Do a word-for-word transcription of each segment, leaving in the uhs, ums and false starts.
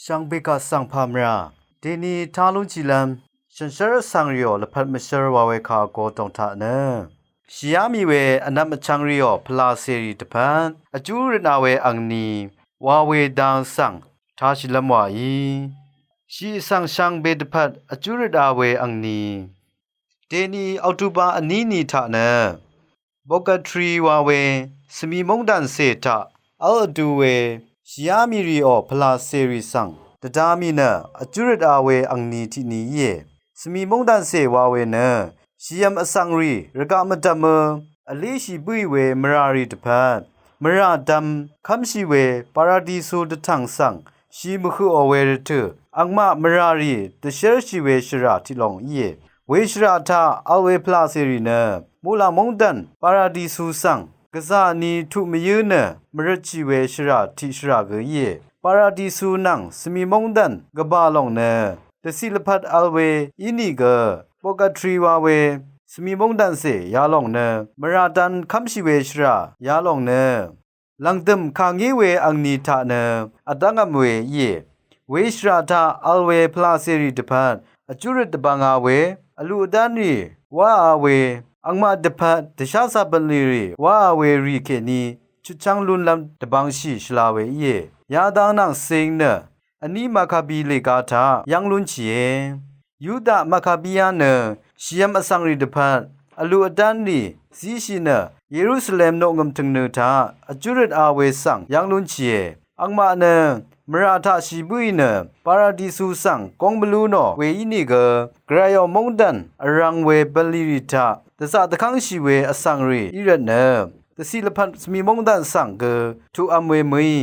Shvngbe kaq svng pà mvrà deni tá lúnshìlv́m shànshér vsvng rìò lvpat mvshv́r wa we kà vgo dòng taq nø shìá mì we vnvm vchvng rìò pvlacèrì dvpvt vjú røtna we angni wa we dang svng tāshìlv́m wàí. Shì vsvng shvngbe dvpvt vjú røtna we angni deni Oktober vní ni taq nø Bokatri wa we svmi móngdàncè taq v́l vdu we shìá mì rìò pvlacèrì svng dvda mì nø vjú røtna we angni tiqni íe. Svmi móngdàncè wa we nø shìyv̀m vsvng rì rvgaq mvdv̀mø vlíshì bǿì we mvrà rì dvpvt mvrà dvm kv́mshì we Paradisu dvtv̀ng svng shì mvhøqò we rvtø̀ angmaq mvrà rì dvshérshì we shvrà tiqlòng íe. We shvrà taq vl we pvlacèrì nø muqlàng móngdàn Paradisu svng gvzà ni tuq mvyǿ nø mvrøtshì we shvrà tiq shvrà gø íe. Paradisu nvng svmi móngdàn gvbà lòng nø dvciq lvpat vl we ínìgø Bokatri wa we svmi móngdàncè yalòng nø mvrà dan kv́mshì we shvrà yalòng nø lv̀ngdø̀m kà ngí we angni taq nø vdv́ngvm we íe. We shvrà taq vl we pvlacèrì dvpvt vjú røt dvbvnga we vluq vdánrì wáā we angmaq dvpvt dvshá zà bv̀nlì rì wáā we rì kèní chutchv́ng lúnlv́m dvbvngshì shvla we íe. Yadang nvng cing nø vní Makabi lèga taq yv́ng lúnshìe. Yuda Makabia nø shìyv̀m vsvng rì dvpvt vluq vdánrì zíshì nø Yerusalem noqngø̀m tø̀ngnø taq vjú røtna we svng yv́ng lúnshìe. Angmaq nø mvrà taq shì bǿì nø Paradisu svng góng mvlú nò we ínìgø gvrayò móngdàn vrvng we bv̀nlì rì taq dvzaq dvkv́ngshì we vsvng rì í rvtnø dvciq lvpat svmi móngdàn svng gø tuqv̄m we mø̀í.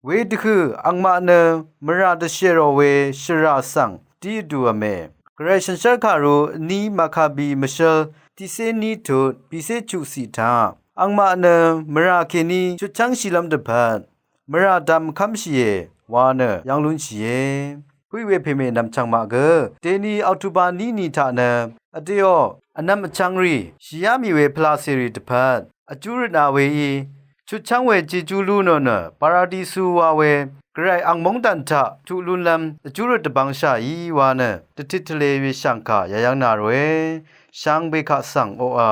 Wedvhø̀ angmaq nø mvrà dvshèrò we shvrà svng dí vdùv̄me. Gvray shànshér kàru vní Makabi mvshǿl tiqcé ní tut bìcé chuqciq taq angmaq nø mvrà kèní chutchv́ngshìlv́m dvpvt mvrà dam kv́mshìe wa nø yv́ng lúnshìe. Pø̀í we pèmè nv̀mchv̀ng maq gø deni Oktober ní ni taq nø vdèò vnvm vchvng rì shìá mì we pvlacèrì dvpvt vjú røtna weí chutchv́ng we jejú lú nò nø Paradisu wa we gvray ang móngdàn taq tuq lúnlv́m vjú røt dvbvngshàí wa nø dvtit tvlē we shv̀ngkà yayv́ngna ròe. Shvngbe kaq svng oqà